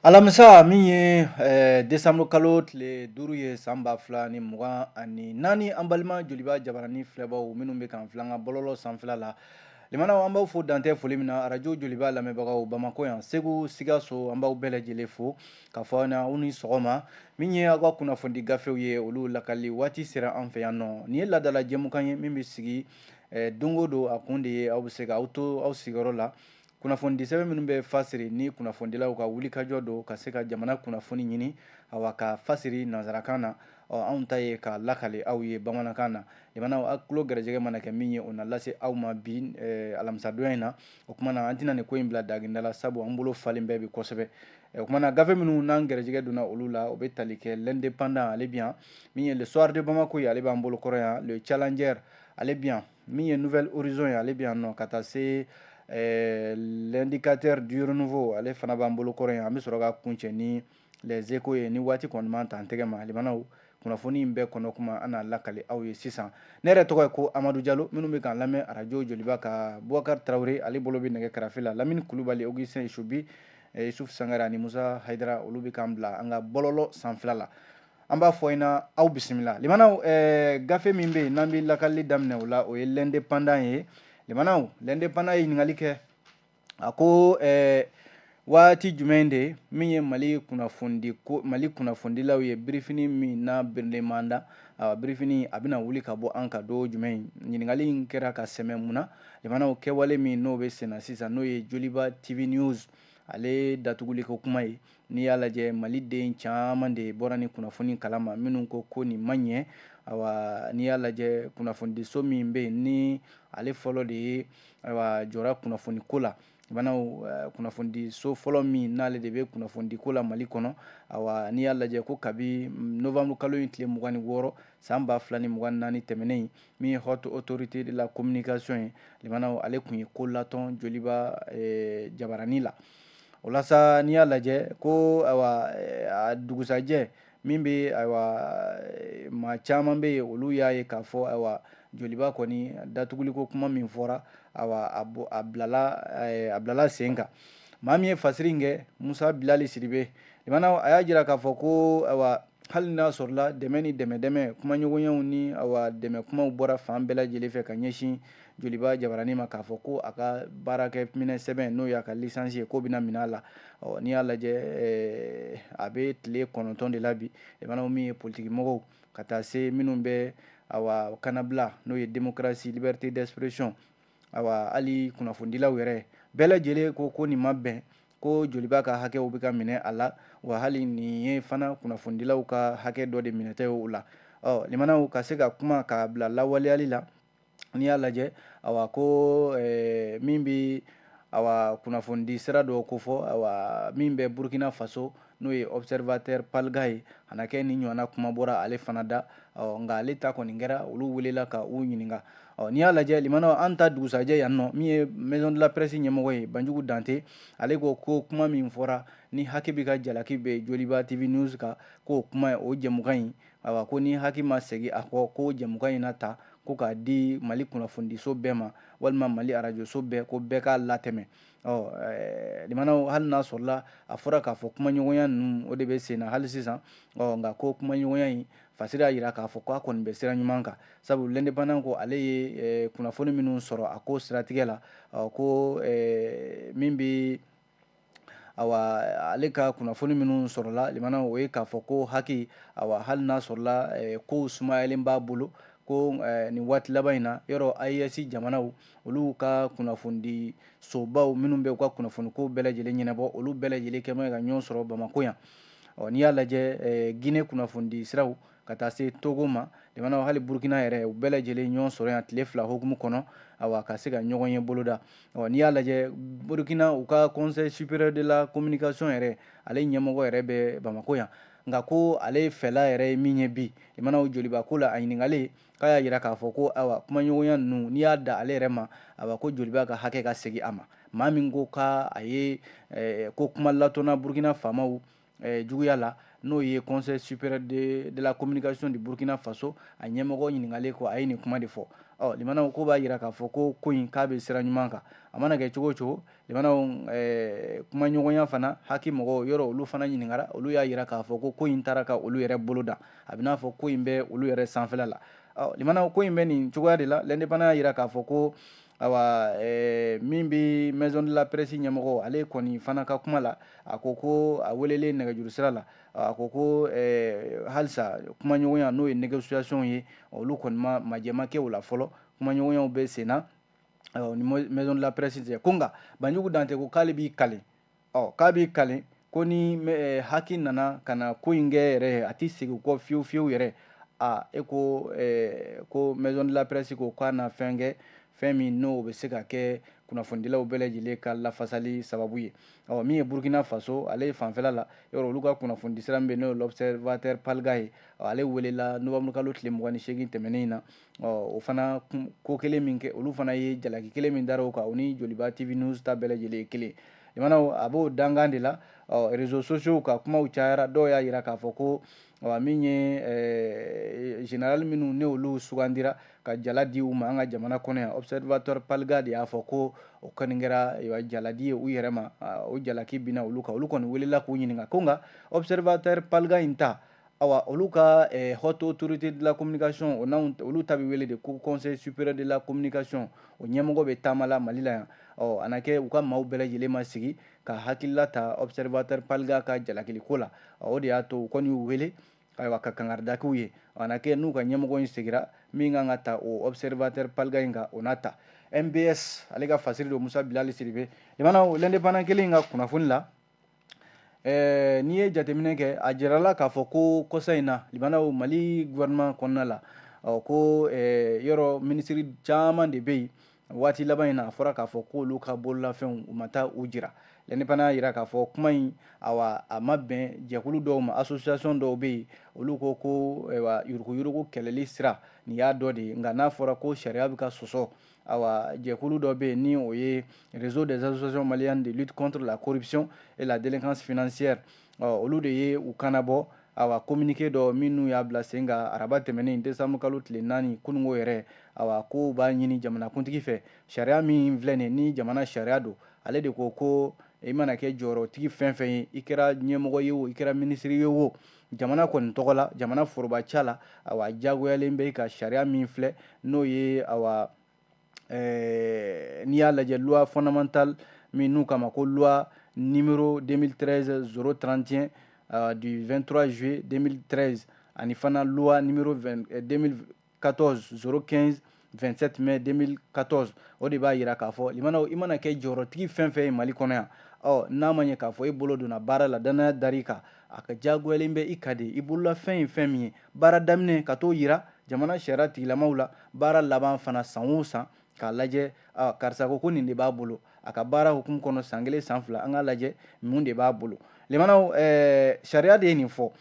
Alamisa min ye décembre kalo tile 5 ye san 2024, an balima Joliba jabarani filɛbaw minnu bɛ k'an filɛ an ka bɔlɔlɔ sanfɛla la, limanaw, an b'aw fo dantɛ foli min na. Arajo Joliba lamɛnbagaw Bamakɔ yan, Segu, Sikaso, an b'aw bɛɛ lajɛlen fo k'a fɔ aw ɲɛna aw ni sɔgɔma. Min ye aw ka kunnafoni gafew ye, olu lakali waati sera an fɛ yan nɔ. Nin ye laadala jɛmukan ye min bɛ sigi don o don. A kun de ye aw bɛ se k'aw to aw sigiyɔrɔ la, kunnafonidi sɛbɛn minnu bɛ fasiri ni kunnafonidilaw ka wulikajɔ don ka se ka jamana kunnafoni ɲini, awa, ka fasiri nansarakan na. Ɔ, anw ta ye ka lakale aw ye bamanankan na. Limanaw, aw tulo gɛrɛjɛgɛ mana kɛ min ye, o na lase aw ma bi alamisadonya in na. O tuma na, an tɛna nin ko in bila daginda la, sabu an bolo falen bɛɛ bi kosɛbɛ. O tuma na, gafe minnu n'an gɛrɛjɛgɛ donna olu la, o bɛ tali kɛ L'Indépendant, ale bi yan. Min ye Le Soir de Bamako ye, ale b'an bolo kɔrɔ yan. Le Challenger, ale bi yan. Min ye Nouvel Horizon ye, ale bi yan nɔ, ka taa se L'Indicateur du Renouveau, ale fana b'an bolo kɔrɔ yan. An bɛ sɔrɔ ka kuncɛ ni Les Échos ye, ni waati kɔni m'an ta an tɛgɛ ma. Limanaw, kunnafoni in bɛɛ kɔnɔ kuma, an n'a lakale aw ye sisan. Ne yɛrɛ tɔgɔ ye ko Amadu Jalo. Minnu bɛ k'an lamɛn arajo Joliba ka, Bubakari Tarawele, ale bolo bɛ nɛgɛ karafe la. Lamini Kulubali, Augustin Isubi, Yusuf Sangare ani Musa Hayidara, olu bɛ k'an bila an ka bɔlɔlɔ sanfɛla la. An b'a fɔ ɲɛna aw bisimila. Limanaw, gafe min bɛ yen n'an bɛ lakali daminɛ o la, o ye L'Indépendant ye. Limanaw, L'Indépendant ye ɲininkali kɛ, a ko waati jumɛn de min ye Mali kunnafonidi ko Mali kunnafonidilaw ye birifini min n'a birilen man da, awa, birifini a bɛna wuli ka bɔ an kan don jumɛn? Ɲininkali in kɛra ka sɛmɛ mun na? Limanaw, kɛwale min n'o bɛ senna sisan, n'o ye Joliba TV News ale datuguli ko kuma ye. N'i y'a lajɛ, Maliden caman de bɔra ni kunnafoni kalama minnu ko ko nin ma ɲɛ. Awa, n'i y'a lajɛ, kunnafonidiso min bɛ yen ni ale fɔlɔ de ye, ayiwa, jɔra kunnafoni ko la, banaw, kunnafonidiso fɔlɔ min n'ale de bɛ kunnafonidi ko la Mali kɔnɔ. Awa, n'i y'a lajɛ ko kabi novembre kalo in tile 26 san 2024 tɛmɛnen, min ye Haute Autorité de la Communication ye, limanaw, ale tun ye ko latɔn Joliba jabarani la. O la sa, n'i y'a lajɛ ko, ayiwa, a dugusajɛ min bɛ, ayiwa, maa caman bɛ yen, olu y'a ye k'a fɔ, ayiwa, Joliba kɔni datuguliko kuma min fɔra, ayiwa, a bilala sen kan. Maa min ye fasiri in kɛ, Musa Bilali Sidibe, limanaw, a y'a jira k'a fɔ ko, ayiwa, hali n'a sɔrɔla dɛmɛ ni dɛmɛ dɛmɛ kumaɲɔgɔnyaw ni, ayiwa, dɛmɛ kumaw bɔra fan bɛɛ lajɛlen fɛ ka ɲɛsin Joliba jabarani ma, k'a fɔ ko a ka baarakɛ minɛ sɛbɛn, n'o y'a ka licence ye, k'o bɛna minɛ a la. Ɔ, n'i y'a lajɛ, a bɛ tile 9 de la bi. Limanaw, min ye politiki mɔgɔw ka taa se minnu bɛ, awa, kanabila, n'o ye démocratie, liberté d'expression, awa, hali kunnafonidilaw yɛrɛ bɛɛ lajɛlen ko ko nin ma bɛn, ko Joliba ka hakɛw bɛ ka minɛ a la, wa hali nin ye fana kunnafonidilaw ka hakɛ dɔ de minɛtɛ ye o la. Ɔ, limanaw, ka se ka kuma k'a bila lawaleyali la, n'i y'a lajɛ, awa, ko min bɛ, awa, kunnafonidi sira dɔ ko fɔ, awa, min bɛ Burukina Faso, n'o ye Observateur Palga ye, a na kɛ ni ɲɔgɔnna kuma bɔra ale fana da. Ɔ, nka ale ta kɔni kɛra olu welela ka u ɲininka. Ɔ, n'i y'a lajɛ, limanaw, an ta dugusajɛ yan nɔ, min ye Maison de la Presse ɲɛmɔgɔ ye, Banjugu Dante, ale ko ko kuma min fɔra ni hakɛ bɛ ka jalaki bɛ Joliba TV News kan, k'o kuma, o jɛmukan in, ayiwa, ko ni hakɛ ma segin a kɔ, ko jɛmukan in na ta ko k'a di Mali kunnafonidiso bɛɛ ma walima Mali arajoso bɛɛ, ko bɛɛ k'a latɛmɛ. Ɔ, limanaw, hali n'a sɔrɔla a fɔra k'a fɔ kumaɲɔgɔnya ninnu, o de bɛ sen na hali sisan. Ɔ, nka ko kumaɲɔgɔnya in fasiri y'a jira k'a fɔ k'a kɔni bɛ sira ɲuman kan, sabu L'Indépendant ko ale ye kunnafoni minnu sɔrɔ a ko siratigɛ la, ɔ, ko min bɛ, awa, ale ka kunnafoni minnu sɔrɔla, limanaw, o ye k'a fɔ ko haki, awa, hali n'a sɔrɔla kow sumayalen b'a bolo, ko nin waati laban in na, yɔrɔ AES jamanaw, olu ka kunnafonidi sobaw minnu bɛ u ka kunnafoniko bɛɛ lajɛlen ɲɛnabɔ, olu bɛɛ lajɛlen kɛ bɛ ka ɲɔgɔn sɔrɔ Bamakɔ yan. Ɔ, n'i y'a lajɛ, Guinée kunnafonidi siraw ka taa se Togo ma, limanaw, hali Burukina yɛrɛ, u bɛɛ lajɛlen ɲɔgɔn sɔrɔ yan tile 2 hukumu kɔnɔ, awa, ka se ka ɲɔgɔn ye boloda. Ɔ, n'i y'a lajɛ, Burukina, u ka Conseil supérieur de la communication yɛrɛ, ale ɲɛmɔgɔ yɛrɛ bɛ Bamakɔ yan. Nka ko ale fɛla yɛrɛ ye min ye bi, limanaw, Joliba ko la, a ɲininkalen k'a y'a jira k'a fɔ ko, ayiwa, kumaɲɔgɔnya ninnu, n'i y'a da ale yɛrɛ ma, ayiwa, ko Joliba ka hakɛ ka segin a ma. Maa min ko k'a a ye ko kuma latɔnna Burukina faamaw juguya la, n'o ye Conseil supérieur de la communication du Burkina Faso, a ɲɛmɔgɔ ɲininkalen ko a ye nin kuma de fɔ. Ɔ limanaw, ko b'a jira k'a fɔ ko ko in k'a bɛ sira ɲuman kan. A mana kɛ cogo o cogo, limanaw, kumaɲɔgɔnya fana HAC mɔgɔw yɔrɔ, olu fana ɲininkara. Olu y'a jira k'a fɔ ko ko in taara ka olu yɛrɛ bolo da, a bɛ n'a fɔ ko in bɛ olu yɛrɛ sanfɛla la. Ɔ limanaw, ko in bɛ nin cogoya de la. L'Indépendant y'a jira k'a fɔ ko awa, min bɛ Maison de la Presse ɲɛmɔgɔ, ale kɔni fana ka kuma la, a ko ko a welelen nɛgɛjuru sira la, a ko ko halisa kumaɲɔgɔnya, n'o ye négociation ye, olu kɔni ma majɛ ma kɛ o la fɔlɔ. Kumaɲɔgɔnyaw bɛ sen na ni Maison de la Presse cɛ. Ko nka Banjugu Dante ko k'ale b'i kalen, ɔ k'a b'i kalen ko ni HAC nana ka na ko in kɛ yɛrɛ, a tɛ segin kɔ fiyewu fiyewu yɛrɛ. A e ko ko Maison de la Presse ko k'a na fɛn kɛ, fɛn min n'o bɛ se ka kɛ kunnafonidilaw bɛɛ lajɛlen ka lafasali sababu ye. Ɔ min ye Burkina Faso ale fanfɛla la, yɔrɔ olu ka kunnafonidi sira min bɛ, n'o ye L'Observateur Palga ye, ale welela novembre kalo tile 28 tɛmɛnen in na. Ɔ o fana ko kelen min kɛ, olu fana ye jalaki kelen min dara o kan, o ni Joliba TV News ta bɛɛ lajɛlen ye kelen. Limanaw, a b'o dankan de la. Ɔ réseaux sociaux ka kumaw cayara, dɔw y'a jira k'a fɔ ko min ye général minnu ne olu sugandira ka jala di u ma an ka jamana kɔnɔ yan, Observateur Palga de y'a fɔ ko o kɔni kɛra jaladi ye u yɛrɛ ma, o jalaki binna olu kan. Olu kɔni welela k'u ɲininka ko nka Observateur Palga in ta, awa olu ka Haute Autorité de la Communication, o n'anw olu ta bɛ wele de ko Conseil supérieur de la Communication, o ɲɛmɔgɔ bɛ taama la Mali la yan. Ɔ a na kɛ u ka maaw bɛɛ lajɛlen ma sigi ka hakilila ta Observateur Palga ka jalakiliko la. O de y'a to u kɔni y'u wele, ayiwa, ka kangarida k'u ye. A na kɛ n'u ka ɲɛmɔgɔ in sigira, min kan ka ta o Observateur Palga in kan, o n'a ta. MBS ale ka fasiri don, Musa Bilali Sidibe. Limanaw, L'Indépendant kelen ka kunnafoni la, n'i ye jateminɛ kɛ, a jirala k'a fɔ ko kɔsa in na, limanaw, Mali gouvernement kɔnɔna la, ɔ ko yɔrɔ minisiri caman de bɛ yen, waati laban in na, a fɔra k'a fɔ k'olu ka bololafɛnw, u ma taa u jira. L'Indépendant y'a jira k'a fɔ kuma in, awa, a ma bɛn jɛkulu dɔw ma, association dɔw bɛ yen, olu ko ko ayiwa, yuruguyurugu kɛlɛli sira nin y'a dɔ de ye. Nka n'a fɔra ko sariya bɛ ka sɔsɔ, awa, jɛkulu dɔ bɛ yen ni o ye Réseau des associations maliennes de lutte contre la corruption et la délinquance financière, ɔ olu de ye u kanabɔ, awa, communiqué dɔ minnu y'a bila sen kan araba tɛmɛnen, décembre kalo tile 4, kununko yɛrɛ. Awa, ko b'a ɲini jamanakuntigi fɛ, sariya min filɛ nin ni jamana sariya don, ale de ko ko i mana kɛ jɔyɔrɔtigi fɛn fɛn ye, i kɛra ɲɛmɔgɔ ye o, i kɛra minisiri ye o, jamana kɔni tɔgɔ la, jamana foroba ca la, awa, diyagoyalen bɛ ka sariya min filɛ, n'o ye, awa, n'i y'a lajɛ, loi fondamentale min n'u kama ko loi numéro 2013 031 du 23 juillet 2013, ani fana loi numéro 20, 2014 015 27 mai 2014, o de b'a jira k'a fɔ, limanaw, i mana kɛ jɔyɔrɔtigi fɛn fɛn ye Mali kɔnɔ yan, ɔ n'a ma ɲɛ k'a fɔ e bolo donna baara la, danaya dar'i kan, a ka diyagoyalen bɛ i ka de i bololafɛn ye fɛn min ye, baara daminɛ ka t'o yira jamana sariya tigilamaw la, baara laban fana, san o san k'a lajɛ, karisa ko ko nin de b'a bolo a ka baara hukumu kɔnɔ, san 1, san 2, an k'a lajɛ mun de b'a bolo. Limanaw, sariya de ye nin fɔ.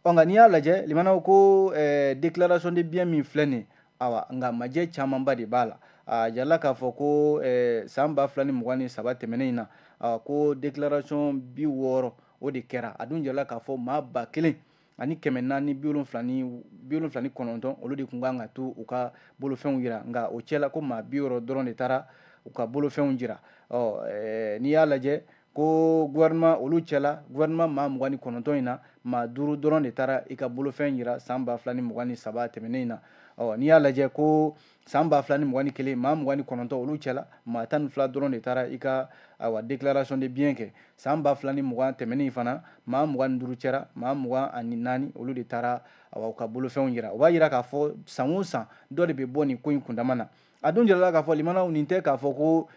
Ɔ nka n'i y'a lajɛ, limanaw, ko déclaration de bien min filɛ nin, awa, nka majɛ camanba de b'a la. A jirala k'a fɔ ko san 2023 tɛmɛnen in na, ko déclaration 60 o de kɛra. A dun jirala k'a fɔ maa 1479, olu de tun kan ka to u ka bolofɛnw jira. Nka o cɛla, ko maa 60 dɔrɔn de taara u ka bolofɛnw jira. Ɔ n'i y'a lajɛ ko gouvernement olu cɛla, gouvernement maa 29 in na, maa 5 dɔrɔn de taara i ka bolofɛn jira san 2023 tɛmɛnen in na. Ɔ n'i y'a lajɛ ko san 2021, maa 29, olu cɛla maa 12 dɔrɔn de taara i ka, awa, déclaration de bien kɛ. San 2020 tɛmɛnen fana, maa 25 cɛra, maa 24, olu de taara, awa, u ka bolofɛnw jira. O b'a jira k'a fɔ san o san dɔ de bɛ bɔ nin ko in kundama na. A dun jirala k'a fɔ, limanaw, nin tɛ k'a fɔ ko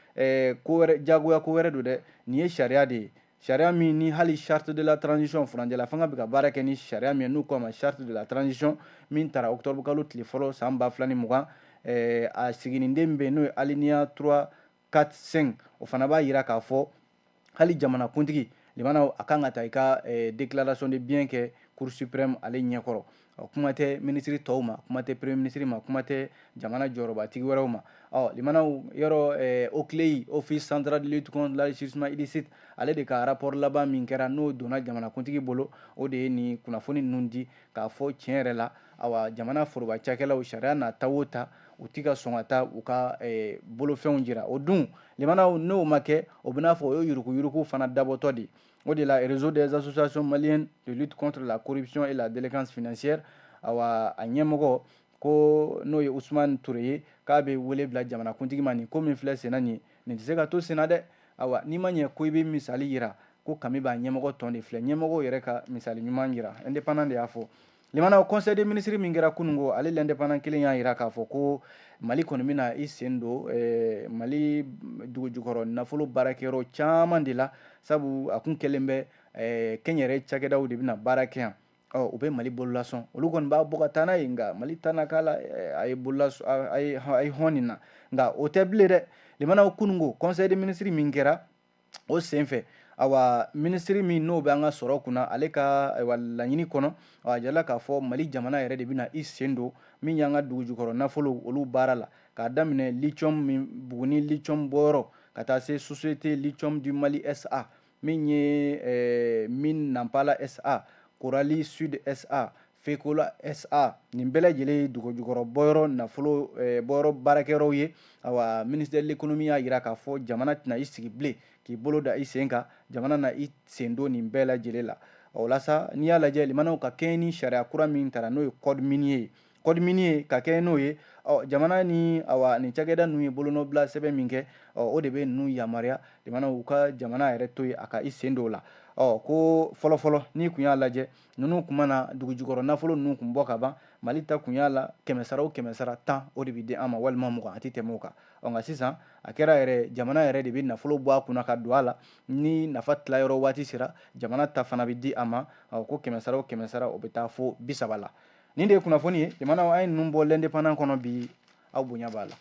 ko wɛrɛ, jagoya ko wɛrɛ don dɛ. Nin ye sariya de ye, sariya min ni hali charte de la transition, furancɛla fanga bɛ ka baara kɛ ni sariya min ye, n'u k'a ma charte de la transition min tara octobre kalo tile fɔlɔ san 2020, a siginiden min bɛ yen, n'o ye alinéa 3 4 5, o fana b'a jira k'a fɔ hali jamanakuntigi, limanaw, a kan ka taa i ka déclaration de bien kɛ Cour suprême ale ɲɛkɔrɔ. Kuma tɛ minisiri tɔw ma, kuma tɛ premier ministre ma, kuma tɛ jamana jɔyɔrɔbatigi wɛrɛw ma. Ɔ limanaw, yɔrɔ OCLEI, Office central de lutte contre l'enrichissement illicite, ale de ka rapport laban min kɛra, n'o donna jamanakuntigi bolo, o de ye nin kunnafoni ninnu di k'a fɔ tiɲɛ yɛrɛ la, awa, jamana foroba cakɛlaw, sariya n'a ta o ta, u ti ka sɔn ka taa u ka bolofɛnw jira. O dun limanaw, n'o ma kɛ, o bɛna fɔ o ye yuruguyurugu fana dabɔtɔ de. O de la, Réseau des associations maliennes de lutte contre la corruption et la délinquance financière, awa, a ɲɛmɔgɔ ko n'o ye Usumani Ture ye, k'a bɛ wele bila jamanakuntigi ma. Nin ko min filɛ senna nin ye, nin tɛ se ka to senna dɛ. Awa, n'i ma ɲɛ ko i bɛ misali yira, ko kami b'a ɲɛmɔgɔ tɔn de filɛ, ɲɛmɔgɔw yɛrɛ ka misali ɲuman yira. Indépendant de y'a fɔ. Limanaw, conseil des ministres min kɛra kununko, ale l'Indépendant kelen y'a yira k'a fɔ ko Mali kɔni bɛna i sen don Mali dugujukɔrɔ nafolo baarakɛyɔrɔ caman de la, sabu a kun kɛlen bɛ kɛnyɛrɛ cakɛdaw de bɛna baara kɛ yan. Ɔ, u bɛ Mali bololasɔn, olu kɔni b'a bɔ ka taa n'a ye, nka Mali ta na k'a la. A ye bololasɔn, a ye hɔn nin na, nka o tɛ bilen dɛ. Limanaw, kununko conseil des ministres min kɛra, o senfɛ, awa, minisiri min n'o bɛ an ka sɔrɔ kunna, ale ka, ayiwa, laɲini kɔnɔ, a jirala k'a fɔ Mali jamana yɛrɛ de bɛna i sen don min y'an ka dugujukɔrɔ nafolo olu baara la, k'a daminɛ lithium min Buguni lithium bɔyɔrɔ, ka taa se Société Lithium du Mali SA, min ye Mine Nampala SA, Korali Sud SA, Fekola SA. Nin bɛɛ lajɛlen ye dugujukɔrɔ bɔyɔrɔ nafolo bɔyɔrɔ baarakɛyɔrɔw ye. Awa, ministère de l'économie y'a jira k'a fɔ jamana tɛna i sigi bilen k'i bolo da i sen kan, jamana na i sen don nin bɛɛ lajɛlen la. O la sa, n'i y'a lajɛ, limanaw, ka kɛɲɛ ni sariya kura min tara, n'o ye code minier ye, code minier, ka kɛɲɛ n'o ye, ɔ, jamana ni, awa, nin cakɛda ninnu ye bolonɔbila sɛbɛn min kɛ, ɔ, o de bɛ ninnu yamaruya, limanaw, u ka jamana yɛrɛ to yen a ka i sen don o la. Ɔ, ko fɔlɔfɔlɔ, n'i kun y'a lajɛ, ninnu kun mana dugujukɔrɔ nafolo ninnu kun bɔ ka ban, Mali ta kun y'a la 100 sara o 100 sara 10, o de bɛ di an ma, walima 20, a tɛ tɛmɛ o kan. Ɔ, nka sisan a kɛra yɛrɛ, jamana yɛrɛ de bɛ nafolo bɔ a kunna ka don a la. Ni nafa tilayɔrɔ waati sera, jamana ta fana bɛ di a ma. Ɔ, ko 100 sara o 100 sara, o bɛ taa fo 30 la. Nin de ye kunnafoni ye. Jamana, an ye ninnu bɔ l'Indépendant kɔnɔ bi, aw bonya b'a la.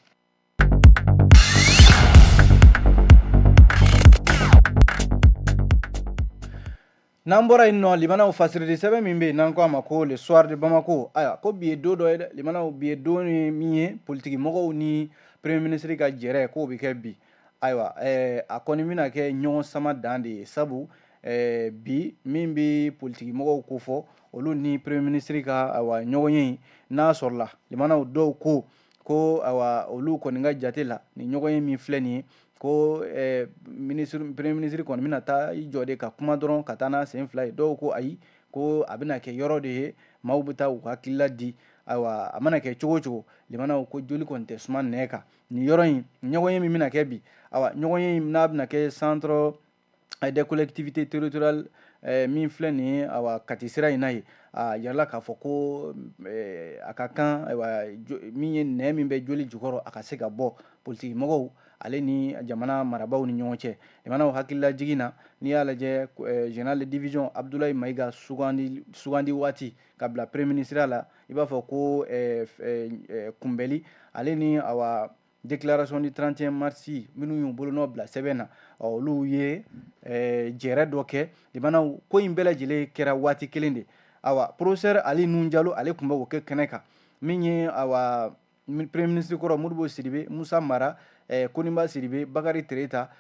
N'an bɔra yen nɔ, limanaw, fasirili sɛbɛn min bɛ yen n'an ko a ma ko Le Soir de Bamako, ayiwa, ko bi ye don dɔ ye dɛ. Limanaw, bi ye don min ye, politiki mɔgɔw ni premier ministre ka jɛrɛ k'o bɛ kɛ bi. Ayiwa, a kɔni bɛna kɛ ɲɔgɔn sama dan de ye, sabu bi min bɛ politiki mɔgɔw kofɔ, olu ni premier ministre ka, ayiwa, ɲɔgɔn ye n'a sɔrɔla. Limanaw, dɔw ko ayiwa, olu kɔni ka jate la, nin ɲɔgɔn ye min filɛ nin ye, ko ministre, premier ministre kɔni bɛna taa i jɔ de ka kuma dɔrɔn ka taa n'a sen fila ye. Dɔw ko ayi, ko a bɛna kɛ yɔrɔ de ye maaw bɛ taa u hakilila di. Ayiwa, a mana kɛ cogo o cogo, limanaw, ko joli kɔni tɛ suma nɛ kan nin yɔrɔ in. Ɲɔgɔn ye min bɛna kɛ bi, ayiwa, ɲɔgɔn ye n'a bɛna kɛ centre des collectivités territoriales min filɛ nin ye, awa, Kati sira in na ye, a yirala k'a fɔ ko a ka kan, ayiwa, min ye nɛ min bɛ joli jukɔrɔ, a ka se ka bɔ politiki mɔgɔw ale ni jamana marabaaw ni ɲɔgɔn cɛ. Jamanaw hakilila jigin na, n'i y'a lajɛ, général de division Abdoulaye Maïga sugandi waati ka bila premier ministre la, i b'a fɔ ko kunbɛli ale ni, awa, déclaration du 31 mars minnu y'u bolonɔ bila sɛbɛn na, olu ye jɛrɛ dɔ kɛ. Limanaw, ko in bɛɛ lajɛlen kɛra waati kelen de. Awa, professeur Ali Nouhoum Diallo, ale tun bɛ o kɛ kɛnɛ kan. Min ye, awa, premier ministre kɔrɔ Modibo Sidibe, Musa Mara, Koniba Sidibe, Bakari Tereta,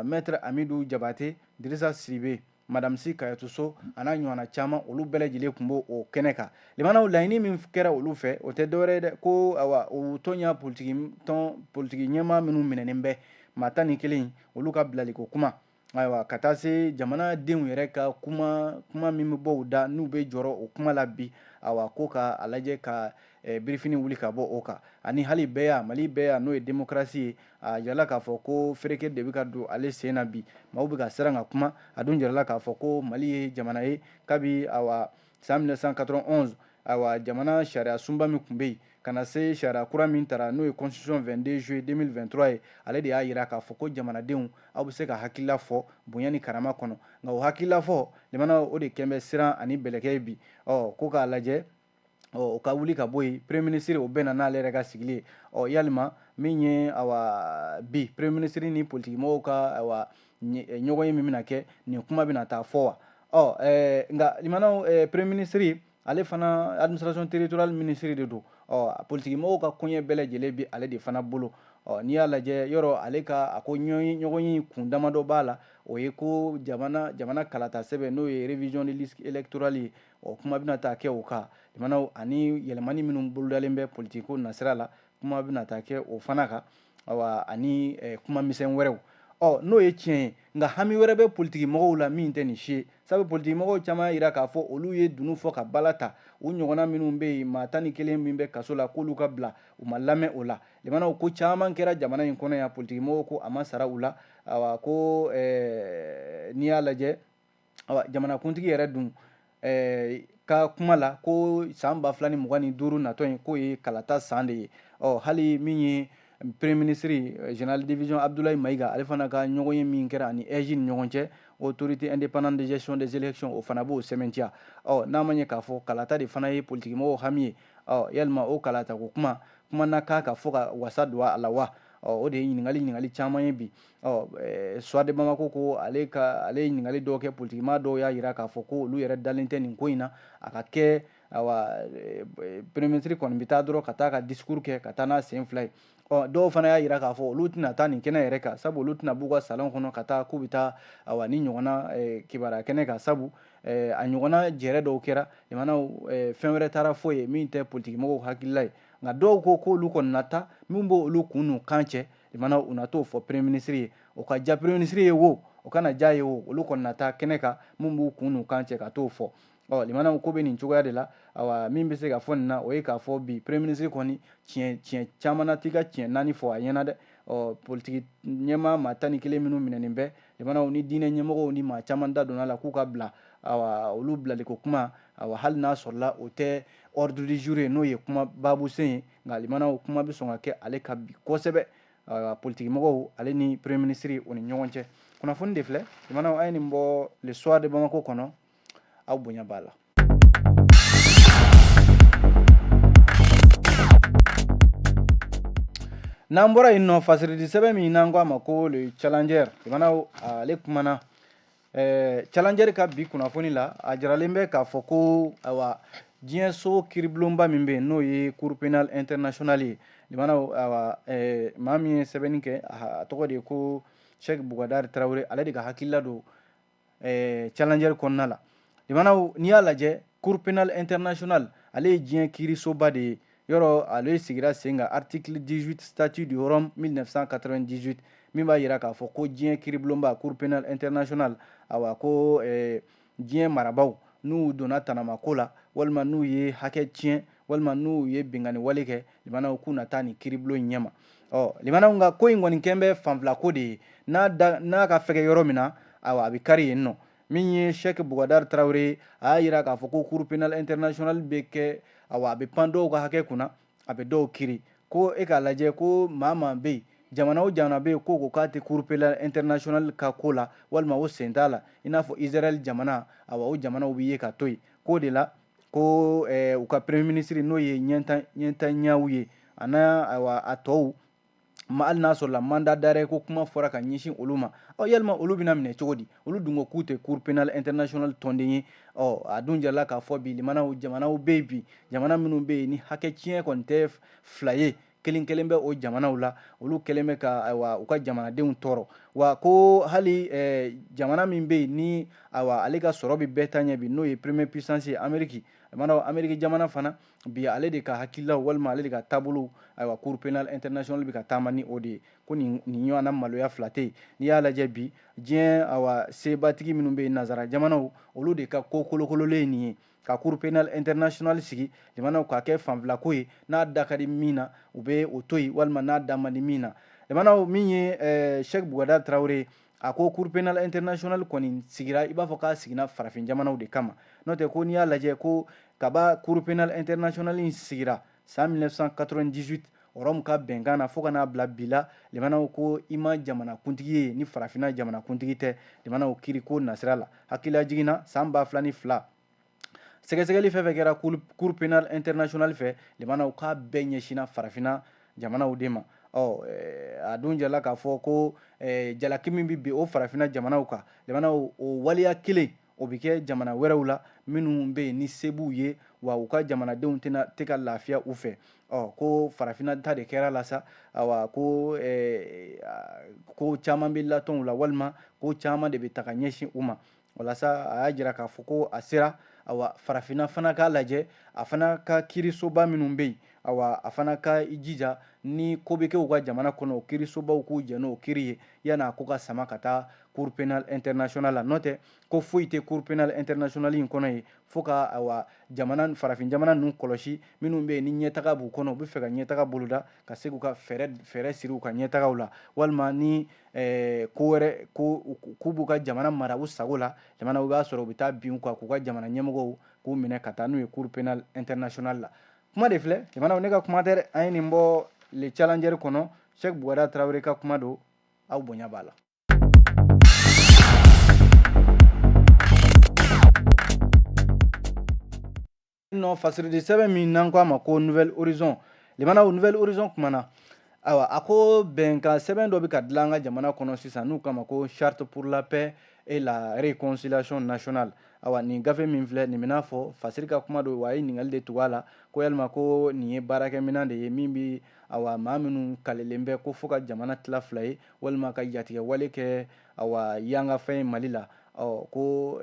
maître Amidou Jabate, Dirisa Sidibe, madame Sy Kayatou Sow, a n'a ɲɔgɔnna caman, olu bɛɛ lajɛlen tun b'o o kɛnɛ kan. Limanaw, laɲini min kɛra olu fɛ, o tɛ dɔwɛrɛ ye dɛ, ko awa, o tɔn ya politiki tɔn, politiki ɲɛmaa minnu minɛnen bɛ, maa 11, olu ka bilaliko kuma. Ayiwa, ka taa se jamanadenw yɛrɛ ka kuma, kuma min bɛ bɔ u da n'u bɛ jɔrɔ o kuma la bi, awa, ko ka a lajɛ ka birifini wuli ka bɔ o kan, ani hali bɛɛ ya Mali bɛɛ ya, n'o ye démocratie ye. A jirala k'a fɔ ko fereke de bɛ ka don ale sen na bi, maaw bɛ ka siran ka kuma. A dun jirala k'a fɔ ko Mali ye jamana ye kabi, awa, san 1991, ayiwa, jamana sariya sunba min tun bɛ yen, ka na se sariya kura min tara, n'o ye constitution 22 juillet 2023 ye, ale de y'a jira k'a fɔ ko jamanadenw, aw bɛ se ka hakilila fɔ bonya ni karama kɔnɔ. Nka o hakilila fɔ, limana, o de kɛn bɛ siran ani bɛlɛkɛ ye bi. Ɔ, ko k'a lajɛ, ɔ, o ka wuli ka bɔ yen. Premier ministre, o bɛnna n'ale yɛrɛ ka sigili ye. Ɔ, yalima min ye, awa, bi premier ministre ni politiki mɔgɔw ka, awa, ɲɔgɔn ye min bɛna kɛ, nin kuma bɛna taa fɔ wa? Ɔ, nka limanaw, premier ministre ale fana administration territoriale ministre de don. Ɔ, politiki mɔgɔw ka koɲɛ bɛɛ lajɛlen bi ale de fana bolo. Ɔ, n'i y'a lajɛ yɔrɔ, ale ka a ko ɲɔgɔn ye kun damadɔ b'a la, o ye ko jamana kalata sɛbɛn, n'o ye révision de liste électorale ye, ɔ, kuma bɛna taa kɛ o kan, limanaw, ani yɛlɛmani minnu bolodalen bɛ politiki ko nasira la. Kuma Kuma bɛna taa kɛ o fana kan, awa, ani kuma misɛn wɛrɛw. Ɔ, n'o ye tiɲɛ ye, nka hami wɛrɛ bɛ politiki mɔgɔw la min tɛ nin si ye, sabu politiki mɔgɔw caman y'a jira k'a fɔ olu ye dunun fɔ ka bala ta u ɲɔgɔnna minnu bɛ yen, maa 11 min bɛ kaso la, k'olu ka bila. U ma lamɛn o la. Limanaw, ko caman kɛra jamana in kɔnɔ yan, politiki mɔgɔw ko a ma sara u la. Awa, ko n'i y'a lajɛ, awa, jamanakuntigi yɛrɛ dun ka kuma la ko san 2025 natɔ in, k'o ye kalata san de ye. Ɔ, hali min ye premier ministre, général division Abdoulaye Maïga, ale fana ka ɲɔgɔn ye min kɛra ani AIGE ni ɲɔgɔn cɛ, Autorité indépendante de gestion des élections, o fana b'o sɛmɛntiya. Ɔ, n'a ma ɲɛ k'a fɔ kalata de fana ye politiki mɔgɔw hami ye, ɔ, yalima o kalata ko kuma kuma na k'a ka fɔ ka wasa don a la wa? Ɔ, o de ye ɲininkali caman ye bi. Ɔ, Soir de Bamako ko ale ka ale ye ɲininkali dɔw kɛ, politikimaa dɔw y'a jira k'a fɔ ko olu yɛrɛ dalen tɛ nin ko in na a ka kɛ. Awa, premier ministre kɔni bɛ taa dɔrɔn ka taa ka discours kɛ ka taa n'a sen fila ye. Ɔ, dɔw fana y'a jira k'a fɔ olu tɛna taa nin kɛnɛ yɛrɛ kan, sabu olu tɛna b'u ka salon kɔnɔ ka taa k'u bɛ taa, awa, ni ɲɔgɔnna kibaruya kɛnɛ kan, sabu a ɲɔgɔnna jɛrɛ dɔw kɛra limanaw, fɛn wɛrɛ taara fɔ ye min tɛ politiki mɔgɔw hakilila ye. Nka dɔw ko k'olu kɔni na taa, min b'olu kun n'u kan cɛ, limanaw, u na t'o fɔ premier ministre ye. O ka ja premier ministre ye wo, o kana ja ye wo, olu kɔni na taa kɛnɛ kan, min b'u kun n'u kan cɛ ka t'o fɔ. Ɔ, limanaw, ko bɛ nin cogoya de la. Awa, min bɛ se ka fɔ nin na, o ye k'a fɔ bi premier ministre kɔni tiɲɛ tiɲɛ caman na t'i ka tiɲɛ naani fɔ a ɲɛna dɛ. Ɔ, politiki ɲɛmaa maa 11 minnu minɛnen bɛ, limanaw, ni diinɛ ɲɛmɔgɔw ni maa caman da donna la k'u ka bila, awa, olu bilaliko kuma, awa, hali n'a sɔrɔla o tɛ ordre du jour ye, n'o ye kuma baabusen ye, nka limanaw, kuma bɛ sɔn ka kɛ ale ka bi kosɛbɛ, awa, politiki mɔgɔw ale ni premier ministre o ni ɲɔgɔn cɛ. Kunnafoni de filɛ, limanaw, an ye nin bɔ Le Soir de Bamako kɔnɔ. Aw bonya b'a la. N'an bɔra yen nɔ, fasiridi sɛbɛn min n'an ko a ma ko Le Challenger, limanaw, ale kumana Challenger ka bi kunnafoni la, a jiralen bɛ k'a fɔ ko, ayiwa, diɲɛso kiiribulonba min bɛ yen, n'o ye Cour pénale internationale ye, limanaw, ayiwa, maa min ye sɛbɛnni kɛ, a tɔgɔ de ye ko Cheikh Boubacar Traoré, ale de ka hakilila don Challenger kɔnɔna la. Limanaw, n'i y'a lajɛ, Cour pénale internationale, ale ye diɲɛ kiirisoba de ye. Yɔrɔ ale sigira sen kan article 18 statut de Rome 1998, min b'a jira k'a fɔ ko diɲɛ kiiribulonba Cour pénale internationale, awa, ko diɲɛ marabaw n'u donna tanamako la, walima n'u ye hakɛ tiɲɛ, walima n'u ye binkanni wale kɛ, limanaw, k'u na taa nin kiiribulon in ɲɛma. Ɔ, limanaw, nka ko in kɔni kɛn bɛ fanfilako de ye. N'a da n'a ka fɛgɛ yɔrɔ min na, awa, a bɛ kari yen nɔ. Min ye Cheikh Boubacar Traoré, a y'a jira k'a fɔ ko Cour pénale internationale bɛ kɛ, awa, a bɛ pan dɔw ka hakɛ kunna, a bɛ dɔw kiri. Ko e k'a lajɛ ko maa maa bɛ yen, jamana o jamana bɛ yen ko k'a tɛ Cour pénale internationale ka ko la, walima o sen t'a la, i n'a fɔ Israël jamana, awa, o jamanaw bɛ ye ka to yen. K'o de la ko u ka premier ministre, n'o ye Netanyahu ye, a n'a, ayiwa, a tɔw ma, hali n'a sɔrɔla mandat d'arrêt ko kuma fɔra ka ɲɛsin olu ma. Ɔ, yalima olu bɛna minɛ cogo di? Olu dun ko k'u tɛ Cour pénale internationale tɔnden ye. Ɔ, a dun jirala k'a fɔ bi, limanaw, jamanaw bɛ yen bi, jamana minnu bɛ yen ni hakɛ tiɲɛ kɔni tɛ fila ye, kelen kelen bɛ o jamanaw la, olu kɛlen bɛ ka, ayiwa, u ka jamanadenw tɔɔrɔ. Wa ko hali jamana min bɛ yen ni, ayiwa, ale ka sɔrɔ bɛ bɛɛ ta ɲɛ bi, n'o ye première puissance ye, Amérique, limanaw, Amérique jamana fana bi, ale de ka hakililaw walima ale de ka taabolo, ayiwa, Cour pénale internationale bɛ ka taama ni o de ye. Ko nin ɲɔgɔnna maloya fila tɛ yen. N'i y'a lajɛ bi, diɲɛ, awa, sebatigi minnu bɛ yen, nanzara jamanaw, olu de ka ko kolokololen ye nin ye, ka Cour pénale internationale sigi, limanaw, k'a kɛ fanfilako ye. N'a da ka di min na, u bɛ o to yen, walima n'a da man di min na. Limanaw, min ye Cheikh Boubacar Traoré, a ko Cour pénale internationale kɔni sigira, i b'a fɔ k'a sigira farafin jamanaw de kama. N'o tɛ, ko n'i y'a lajɛ ko kaba Cour pénale internationale in sigira san 1998 Rome ka bɛnkan na fo ka n'a bila bi la, limanaw, ko i ma jamana kuntigi ye ni farafinna jamana kuntigi tɛ, limanaw, kiiri ko nasira la. Hakilila jiginna san 2002, sɛgɛsɛgɛli fɛn fɛn kɛra Cour pénale internationale fɛ, limanaw, k'a bɛɛ ɲɛsinna farafinna jamanaw de ma. Ɔ, a dun jirala k'a fɔ ko jalaki min bɛ bin o farafinna jamanaw kan, limanaw, o waleya kelen o bɛ kɛ jamana wɛrɛw la minnu bɛ yen ni se b'u ye, wa u ka jamanadenw tɛna tɛ ka lafiya u fɛ. Ɔ, ko farafinna ta de kɛra la sa. Awa, ko ko caman bɛ latɔnw la, walima ko caman de bɛ taga ɲɛsin u ma. Walasa a y'a jira k'a fɔ ko a sera, awa, farafinna fana k'a lajɛ a fana ka kiirisoba minnu bɛ yen. awa a fana ka i jija ni ko bɛ kɛ u ka jamana kɔnɔ, o kiirisobaw k'u jɛ n'o kiiri ye yan'a ko ka sama ka taa Cour pénale internationale la. N'o tɛ, ko foyi tɛ Cour pénale internationale in kɔnɔ yen fo ka awa jamana farafin jamana ninnu kɔlɔsi, minnu bɛ yen ni ɲɛtaga b'u kɔnɔ, u bɛ fɛ ka ɲɛtaga boloda ka se k'u ka fɛɛrɛ siri u ka ɲɛtagaw la, walima ni ko wɛrɛ ko k'u b'u ka jamana mara u sago la. Jamana u b'a sɔrɔ u bɛ taa bin u kan k'u ka jamana ɲɛmɔgɔw k'u minɛ ka taa n'u ye Cour pénale internationale la. Kuma de filɛ, jamana, ne ka kuma tɛ dɛ. An ye nin bɔ Le Challenger kɔnɔ, Cheikh Boubacar Traoré ka kuma don, aw bonya b'a la. Nɔ fasiridi sɛbɛn min n'an ko a ma ko Nouvel Horizon, limanaw, Nouvel Horizon kumana. Ayiwa, a ko bɛnkan sɛbɛn dɔ bɛ ka dilan an ka jamana kɔnɔ sisan n'u k'a ma ko Charte pour la paix et la réconciliation nationale. Awa, nin gafe min filɛ nin bɛna fɔ, fasiri ka kuma don wa, a ye ɲininkali de tugu a la ko yalima ko nin ye baarakɛminɛn de ye min bi awa maa minnu kalelen bɛ ko fo ka jamana tila fila ye walima ka jatigɛ wale kɛ awa yangafɛn ye Mali la, ɔ ko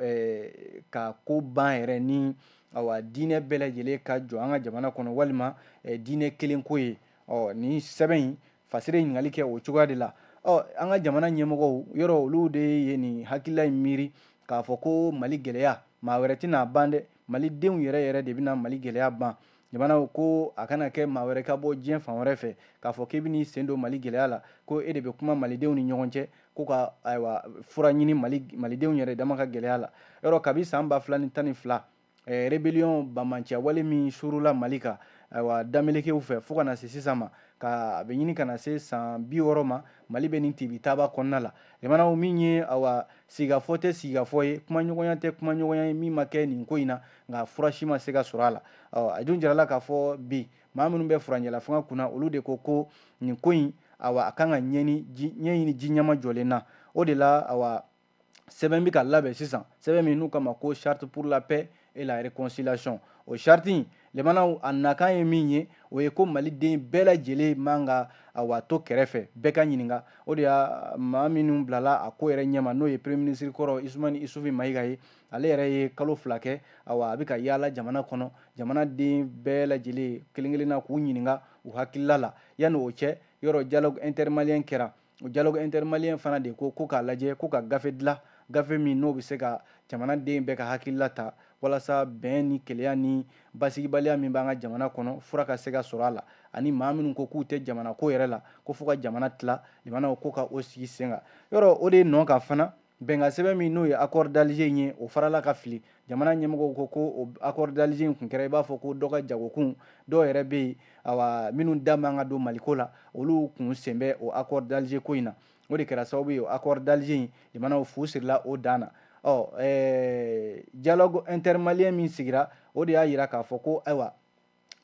ka ko ban yɛrɛ ni awa diinɛ bɛɛ lajɛlen ka jɔ an ka jamana kɔnɔ walima diinɛ kelen ko ye. Ɔ nin sɛbɛn in, fasiri ye ɲininkali kɛ o cogoya de la. Ɔ an ka jamana ɲɛmɔgɔw yɔrɔ, olu de ye nin hakilila in miiri k'a fɔ ko Mali gɛlɛya, maa wɛrɛ tɛna ban dɛ, malidenw yɛrɛ yɛrɛ de bɛna Mali gɛlɛya ban. Jamanaw ko a kana kɛ maa wɛrɛ ka bɔ diɲɛ fan wɛrɛ fɛ k'a fɔ k'i bɛn'i sen don Mali gɛlɛya la, ko e de bɛ kuma malidenw ni ɲɔgɔn cɛ ko ka ayiwa fura ɲini malidenw yɛrɛ dama ka gɛlɛya la. Yɔrɔ kabi san 2012, rébellion banbaanciya wale min suurula Mali kan ayiwa damelekew fɛ fo ka na se sisan ma, ka a bɛ ɲini ka na se san 60 ma, Mali bɛ nin tibitaba kɔnɔna la. Jamanaw, min ye awa sigikafɔ tɛ sigikafɔ ye, kumaɲɔgɔnya tɛ kumaɲɔgɔnya ye min ma kɛ nin ko in na, nka fura si ma se ka sɔrɔ a la. Ɔ a dun jirala k'a fɔ bi maa minnu bɛ furancɛla fanga kunna, olu de ko ko nin ko in awa a kan ka ɲɛɲini ji ɲɛma jɔlen na. O de la, awa sɛbɛn bɛ ka labɛn sisan, sɛbɛn min n'u kama ko Charte pour la paix et la réconciliation. O charte in, limanaw, a nakan ye min ye, o ye ko maliden bɛɛ lajɛlen man ka awa to kɛrɛfɛ, bɛɛ ka ɲininka. O de y'a maa minnu bilala a ko yɛrɛ ɲɛma, n'o ye premier ministre kɔrɔ Isumani Isufi Mayiga ye. Ale yɛrɛ ye kalo 2 kɛ, awa a bɛ ka yaala jamana kɔnɔ, jamanaden bɛɛ lajɛlen kelen kelenna k'u ɲininka u hakilila la. Yanni o cɛ, yɔrɔ dialogue intermalien kɛra. O dialogue intermalien fana de ko ko k'a lajɛ ko ka gafe dilan, gafe min n'o bɛ se ka jamanaden bɛɛ ka hakilila ta walasa bɛn ni kelenya ni basigibaliya min b'an ka jamana kɔnɔ, fura ka se ka sɔrɔ a la, ani maa minnu ko k'u tɛ jamana ko yɛrɛ la, ko fo ka jamana tila, limanaw, ko ka o sigi sen kan. Yɔrɔ o de ye nɔ ka fana bɛnkan sɛbɛn min n'o ye accord d'Alger in ye, o farala ka fili. Jamana ɲɛmɔgɔw ko ko o accord d'Alger in kun kɛra i b'a fɔ ko dɔ ka jagokun, dɔw yɛrɛ bɛ yen awa minnu da man ka don Maliko la, olu kun sen bɛ o accord d'Alger ko in na. O de kɛra sababu ye o accord d'Alger in, jamanaw, fu sirila o dan na. Ɔ dialogue intermalien min sigira, o de y'a yira k'a fɔ ko ayiwa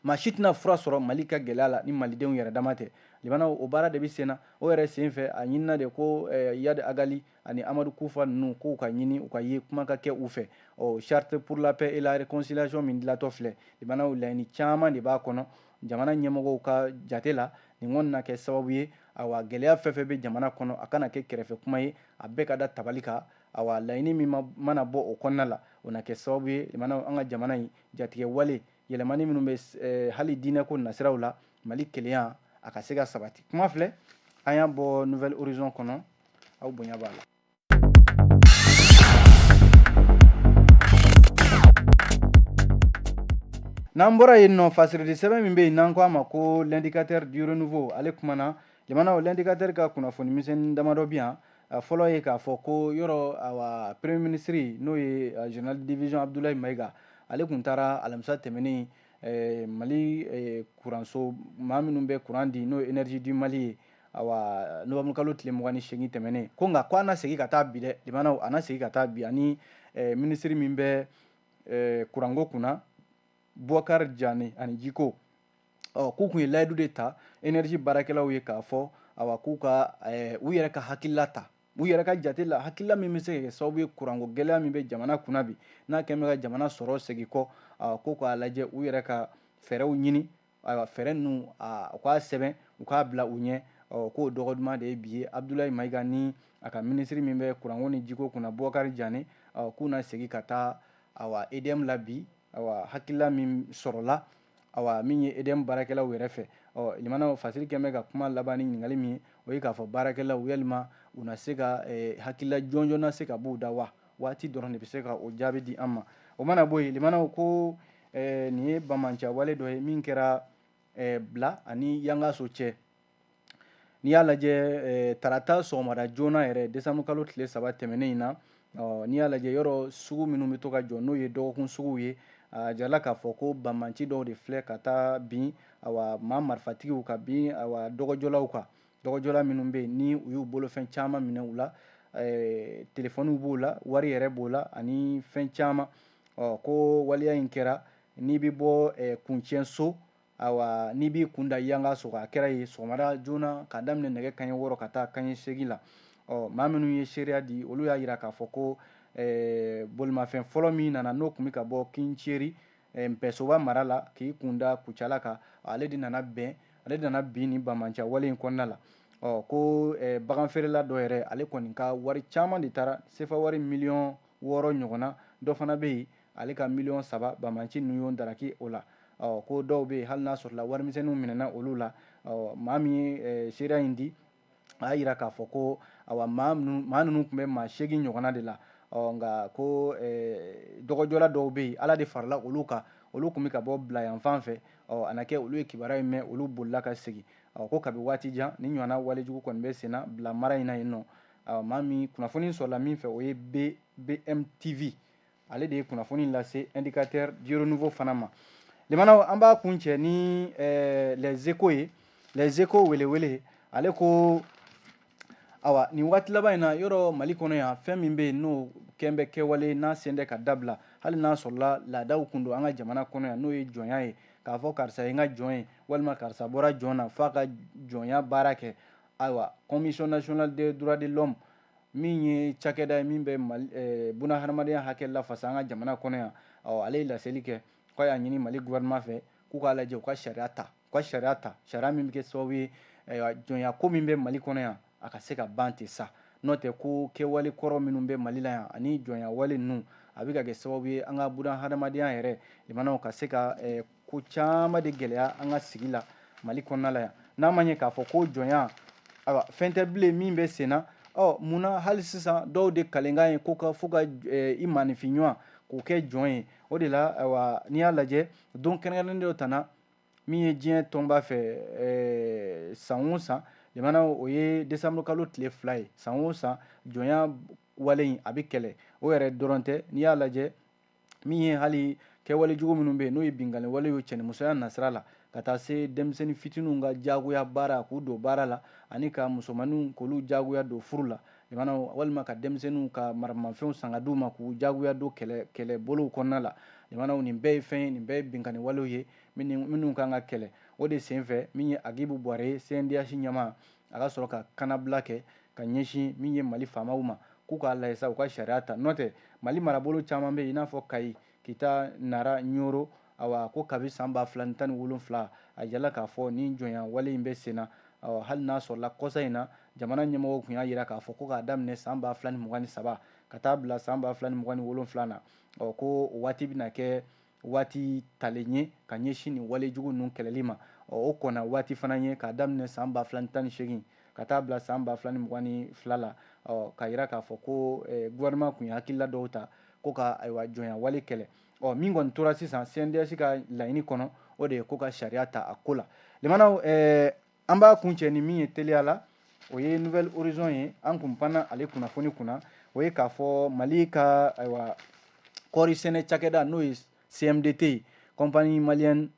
maa si tɛna fura sɔrɔ Mali ka gɛlɛya la ni malidenw yɛrɛ dama tɛ. Limanaw, o baara de bɛ sen na. O yɛrɛ sen fɛ, a ɲinina de ko Iyad Ag Ghali ani Amadu Kufa ninnu, k'u ka ɲini u ka ye kuma ka kɛ u fɛ. Ɔ Charte pour la paix et la réconciliation min dilatɔ filɛ, limanaw, laɲini caman de b'a kɔnɔ. Jamana ɲɛmɔgɔw ka jate la, nin kɔni na kɛ sababu ye awa gɛlɛya fɛn fɛn bɛ jamana kɔnɔ, a kana kɛ kɛrɛfɛ kuma ye, a bɛɛ ka da tabali kan. Awa laɲini min mana bɔ o kɔnɔna la, o na kɛ sababu ye, limanaw, an ka jamana in jatigɛ wale yɛlɛmani minnu bɛ hali diinɛko nasiraw la, Mali kelenya a ka se ka sabati. Kuma filɛ, an y'a bɔ Nouvel Horizon kɔnɔ, aw bonya b'a la. N'an bɔra yen nɔ, fasiridi sɛbɛn min bɛ yen n'an ko a ma ko L'Indicateur du Renouveau, ale kumana. Jamanaw, L'Indicateur ka kunnafoni misɛnnin damadɔ bi yan. Fɔlɔ ye k'a fɔ ko yɔrɔ awa premier ministre, n'o ye général de division Abdoulaye Mayiga, ale kun taara alamisa tɛmɛnen Mali kuranso maa minnu bɛ kuran di, n'o ye Énergie du Mali ye, awa novembre kalo tile 28 tɛmɛnen. Ko nka ko a na segin ka taa bi dɛ, limanaw, a na segin ka taa bi ani minisiri min bɛ kuranko kunna, Boubacar Diané, ani jiko. Ɔ k'u kun ye layidu de ta énergie baarakɛlaw ye k'a fɔ awa k'u ka u yɛrɛ ka hakilila ta, u yɛrɛ ka jate la, hakilila min bɛ se ka kɛ sababu ye kuranko gɛlɛya min bɛ jamana kunna bi, n'a kɛn bɛ ka jamana sɔrɔ segin kɔ, ko k'a lajɛ u yɛrɛ ka fɛɛrɛw ɲini. Ayiwa, fɛɛrɛ ninnu, u k'a sɛbɛn, u k'a bila u ɲɛ. Ɔ k'o dɔgɔ duman de ye bi ye. Abdoulaye Mayiga ni a ka minisiri min bɛ kuranko ni jiko kunna, Boubacar Diané, k'u na segin ka taa awa EDM la bi. Awa hakilila min sɔrɔla, Awa, min ye EDM baarakɛlaw yɛrɛ fɛ, ɔ limanaw, Fasiri kɛn bɛ ka kuma laban ni ɲininkali min ye, o ye k'a fɔ baarakɛlaw, yalima u na se ka hakilila jɔnjɔn na se ka b'u da wa? Waati dɔrɔn de bɛ se ka o jaabi di an ma. O mana bɔ yen, limanaw, ko nin ye banbaanciya wale dɔ ye min kɛra Bila ani Yangaso cɛ. N'i y'a lajɛ, tarata sɔgɔmada joona yɛrɛ, décembre kalo tile 3 tɛmɛnen in na, n'i y'a lajɛ, yɔrɔ sugu minnu bɛ to ka jɔ, n'o ye dɔgɔkun suguw ye, a jirala k'a fɔ ko banbaanci dɔw de filɛ ka taa bin, awa, maa marifatigiw ka bin, awa, dɔgɔjɔlaw kan, dɔgɔjɔla minnu bɛ yen ni u y'u bolofɛn caman minɛ u la, telefɔniw b'o la, wari yɛrɛ b'o la, ani fɛn caman. Ɔ ko waleya in kɛra n'i bɛ bɔ Kuncɛnso, awa, n'i b'i kun da Yangaso, a kɛra yen sɔgɔmada joona k'a daminɛ nɛgɛ kanɲɛ 6 ka taa kanɲɛ 8 la. Ɔ maa minnu ye seereya di, olu y'a jira k'a fɔ ko bolimafɛn fɔlɔ min nana, n'o tun bɛ ka bɔ Kinceri Npɛsoba mara la k'i kun da Kucala kan, ale de nana bɛn, ale de nana bin ni banbaanciya wale in kɔnɔna la. Ɔ ko bagan feerela dɔ yɛrɛ, ale kɔni ka wari caman de taara, sefa wari miliyɔn 6 ɲɔgɔn na. Dɔ fana bɛ yen, ale ka miliyɔn 3, banbaanci ninnu y'o daraki o la. Ɔ ko dɔw bɛ yen, hali n'a sɔrɔla warimisɛnninw minɛna olu la. Ɔ maa min ye seereya in di, a y'a jira k'a fɔ ko awa, maa ninnu tun bɛ maa 8 ɲɔgɔnna de la. Ɔ nka ko dɔgɔjɔla dɔw bɛ yen, Ala de farala olu kan, olu tun bɛ ka bɔ Bila yan fan fɛ. Ɔ a na kɛ olu ye kibaruya in mɛn, olu bolila ka segin. Ɔ ko kabi waati jan, ni ɲɔgɔnna walejugu kɔni bɛ sen na Bila mara in na yen nɔ. Maa min kunnafoni sɔrɔla min fɛ, o ye BMTV, ale de ye kunnafoni lase Indicateur du Renouveau fana ma. Limanaw, an b'a kun cɛ ni Les Échos ye. Les Échos welewele, ale ko awa, nin waati laban in na, yɔrɔ Mali kɔnɔ yan, fɛn min bɛ yen n'o kɛn bɛ kɛwale n'a sen tɛ ka dabila, hali n'a sɔrɔla laadaw kun don an ka jamana kɔnɔ yan, n'o ye jɔnya ye, k'a fɔ karisa ye n ka jɔn ye, walima karisa bɔra jɔn na f'a ka jɔnya baara kɛ. Ayiwa, Commission nationale des droits de l'homme, min ye cakɛda ye min bɛ Mali buna hadamadenya hakɛ lafasa an ka jamana kɔnɔ yan, ɔ ale ye laseli kɛ k'a y'a ɲini Mali gouvernement fɛ k'u k'a lajɛ, u ka sariya ta, u ka sariya ta, sariya min bɛ kɛ sababu ye, jɔnya ko min bɛ Mali kɔnɔ yan, a ka se ka ban ten sa. N'o tɛ, ko kɛwale kɔrɔ minnu bɛ Mali la yan ani jɔnya wale ninnu, a bɛ ka kɛ sababu ye an ka buna hadamadenya yɛrɛ, limanaw, ka se ka ko caman de gɛlɛya an ka sigi la Mali kɔnɔna la yan. N'a ma ɲɛ k'a fɔ ko jɔnya, ayiwa, fɛn tɛ bilen min bɛ sen na, ɔ munna hali sisan dɔw de kalenkan ye ko ka fo ka i maaninfin ɲɔgɔn k'o kɛ jɔn ye? O de la, ayiwa, n'i y'a lajɛ, don kɛrɛnkɛrɛnnen dɔ tana min ye diɲɛ tɔnba fɛ san o san, limanaw, o ye décembre kalo tile 2 ye. San o san, jɔnya wale in a bɛ kɛlɛ. O yɛrɛ dɔrɔn tɛ, n'i y'a lajɛ, min ye hali kɛwale jugu minnu bɛ yen, n'o ye binkanni wale ye cɛnimusoya nasira la, ka taa se denmisɛnnin fitininw ka jagoya baara k'u don baara la, ani ka musomaninw k'olu jagoya don furu la, limanaw, walima ka denmisɛnninw ka maramafɛnw san ka d'u ma k'u jagoya don kɛlɛ kɛlɛbolow kɔnɔna la, limanaw, nin bɛɛ ye fɛn ye, nin bɛɛ ye binkanni walew ye minnu kan ka kɛlɛ. O de senfɛ, min ye Agibu Buware ye, CNDH ɲɛmaa, a ka sɔrɔ ka kannabila kɛ ka ɲɛsin min ye Mali faamaw ma, k'u k'a lajɛ sa, u ka sariya ta. N'o tɛ, Mali marabolo caman bɛ yen, i n'a fɔ Kayi, Kita, Nara, Ɲoro, awa, ko kabi san 2017, a jirala k'a fɔ ni jɔnya wale in bɛ sen na. Hali n'a sɔrɔla kɔsa in na, jamana ɲɛmɔgɔw tun y'a jira k'a fɔ ko k'a daminɛ san 2023 ka taa bila san 2027 na, ɔ ko o waati bɛna kɛ waati talen ye ka ɲɛsin nin walejugu ninnu kɛlɛli ma. Ɔ o kɔnna waati fana ye k'a daminɛ san 2018 ka taa bila san 2022 la. Ɔ k'a jira k'a fɔ ko gouvernement tun ye hakilila dɔw ta ko ka, ayiwa, jɔnya wale kɛlɛ. Ɔ min kɔni tora sisan CNDH ka laɲini kɔnɔ, o de ye ko ka sariya ta a ko la. Limanaw, an b'a kuncɛ ni min ye teliya la, o ye Nouvel Horizon ye. An kun panna ale kunnafoni kunna, o ye k'a fɔ Mali ka, ayiwa, kɔɔri sɛnɛ cakɛda, n'o ye CMDT ye, Compagnie malienne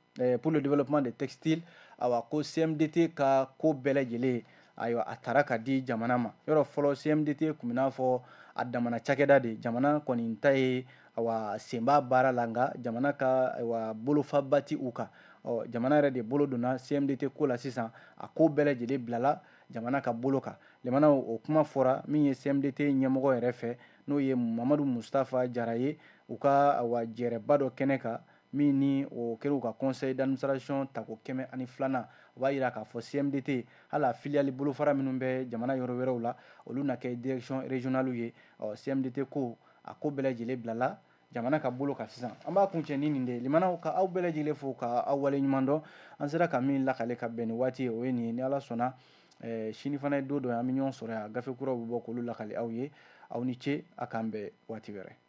pour le développement des textiles, awa, ko CMDT ka ko bɛɛ lajɛlen, ayiwa, a taara ka di jamana ma. Yɔrɔ fɔlɔ, CMDT kun bɛ n'a fɔ a damana cakɛda de, jamana kɔni ta ye, awa, sen b'a baara la, nka jamana ka, ayiwa, bolofaba ti u kan. Ɔ jamana yɛrɛ de bolo donna CMDT ko la sisan, a ko bɛɛ lajɛlen bilala jamana ka bolo kan. Jamana, o kuma fɔra min ye CMDT ɲɛmɔgɔ yɛrɛ fɛ, n'o ye Mamadu Mustafa Jara ye, u ka, awa, jɛrɛba dɔ kɛnɛ kan, min ni o kɛra u ka conseil d'administration tako 102nan. O b'a jira k'a fɔ CMDT, hali a filiale bolofara minnu bɛ jamana yɔrɔ wɛrɛw la, olu na kɛ direction régionale ye. Ɔ CMDT ko, a ko bɛɛ lajɛlen bilala Jamana ka bolo kan sisan. An b'a kuncɛ ni nin de ye. Limanaw, ka aw bɛɛ lajɛlen fo ka aw wale ɲuman dɔn. An sera ka min lakale ka bɛn ni waati ye, o ye nin ye. Ni Ala sɔnna, sini fana ye don dɔ ye, an bɛ ɲɔgɔn sɔrɔ yan, gafe kuraw bɛ bɔ k'olu lakale aw ye. Aw ni ce, a k'an bɛn waati wɛrɛ.